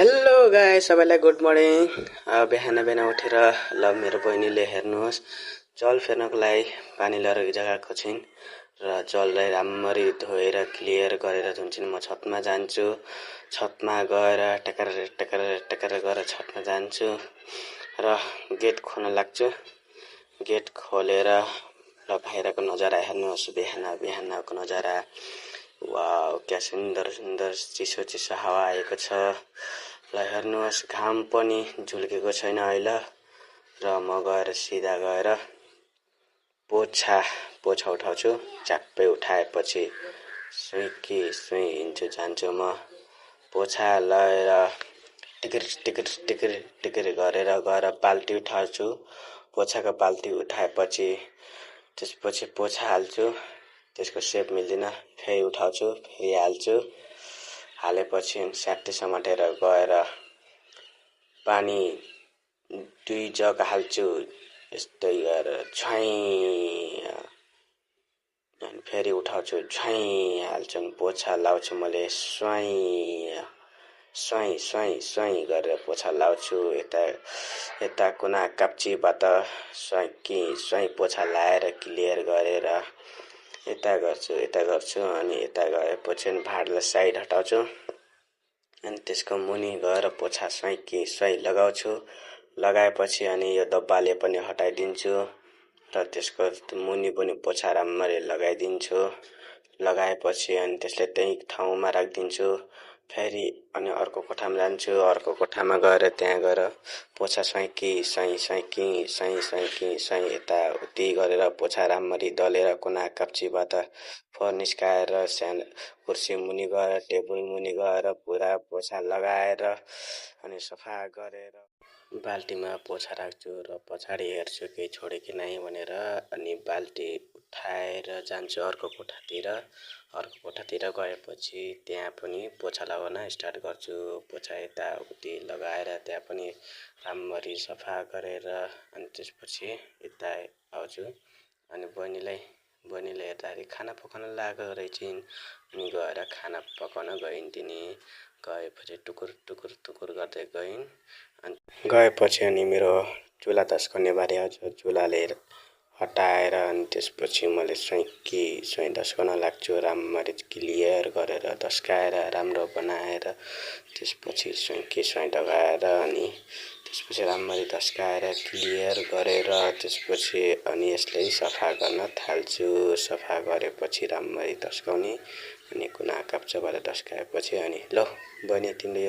Hello guys, सबैलाई good morning. बिहान बिहान उठेर ल मेरो बहिनीले हेर्नुहोस् जल फेर्नको लागि पानी लिएर जग्गाको छिन् र जललाई राम्ररी धोएर क्लियर गरेर जुन चाहिँ म छतमा जान्छु। छतमा गएर टेकर टेकर टेकर गरेर छतमा जान्छु र गेट खोल्न लाग्छु। गेट खोलेर ल बाहिरको नजारा हेर्नुहोस्, बिहान बिहानको नजारा। वाउ, क्या सुन्दर सुन्दर चिसो चिसो हावा आएको छ। ल हेर्नुहोस्, घाम पनि झुल्केको छैन अहिले। र म गएर सिधा गएर पोछा उठाउँछु। च्याप्पै उठाएपछि सुई हिँड्छु, जान्छु म। पोछा लगाएर टिकिर टिकिर टिकिर टिकिर गरेर गएर बाल्टी उठाउँछु। पोछाको बाल्टी उठाएपछि त्यसपछि पोछा हाल्छु। त्यसको सेप मिल्दैन, फेरि उठाउँछु, फेरि हाल्छु। हालेपछि स्याट्टै समातेर गएर पानी 2 जग हाल्छु। यस्तै गरेर अनि फेरि उठाउँछु, हाल्छु। पोछा लाउँछु मैले स्वाई गरेर पोछा लाउँछु। यता कुना काप्चीबाट स्वाई पोछा लाएर क्लियर गरेर यता गर्छु अनि यता गएपछि भाँडालाई साइड हटाउँछु। अनि त्यसको मुनि गएर पोछा स्वाई लगाउँछु। लगाएपछि अनि यो डब्बाले पनि हटाइदिन्छु र त्यसको मुनि पनि पोछा राम्ररी लगाइदिन्छु। लगाएपछि अनि त्यसलाई त्यही ठाउँमा राखिदिन्छु। फेरि अनि अर्को कोठामा जान्छु। अर्को कोठामा गएर त्यहाँ गएर पोछा स्वाई यताउति गरेर पोछा राम्ररी दलेर कुना काप्चीबाट फोहोर निस्काएर सानो कुर्सी मुनि गएर टेबल मुनि गएर पुरा पोछा लगाएर अनि सफा गरेर बाल्टीमा पोछा राख्छु र पछाडि हेर्छु केही छोडे कि नै भनेर। अनि बाल्टी उठाएर जान्छु अर्को कोठातिर गएपछि त्यहाँ पनि पोछा लगाउन स्टार्ट गर्छु। पोछा यताउति लगाएर त्यहाँ पनि राम्ररी सफा गरेर अनि त्यसपछि यता आउँछु। अनि बहिनीले हेर्दाखेरि खाना पकाउन लागेको रहेछन्। अनि गएर खाना पकाउन गइन्। तिनी गएपछि टुकुर गर्दै गइन्। अनि गएपछि अनि मेरो चुला धस्काउने बारी आउँछ। चुलाले हटाएर अनि त्यसपछि मैले स्वाई धस्काउन लाग्छु। राम्ररी क्लियर गरेर धस्काएर राम्रो बनाएर त्यसपछि स्वाई लगाएर अनि त्यसपछि राम्ररी धस्काएर क्लियर गरेर त्यसपछि अनि यसलाई सफा गर्न थाल्छु। सफा गरेपछि राम्ररी धस्काउने अनि कुना काप्चाबाट धस्काएपछि अनि ल बहिनी, तिमीले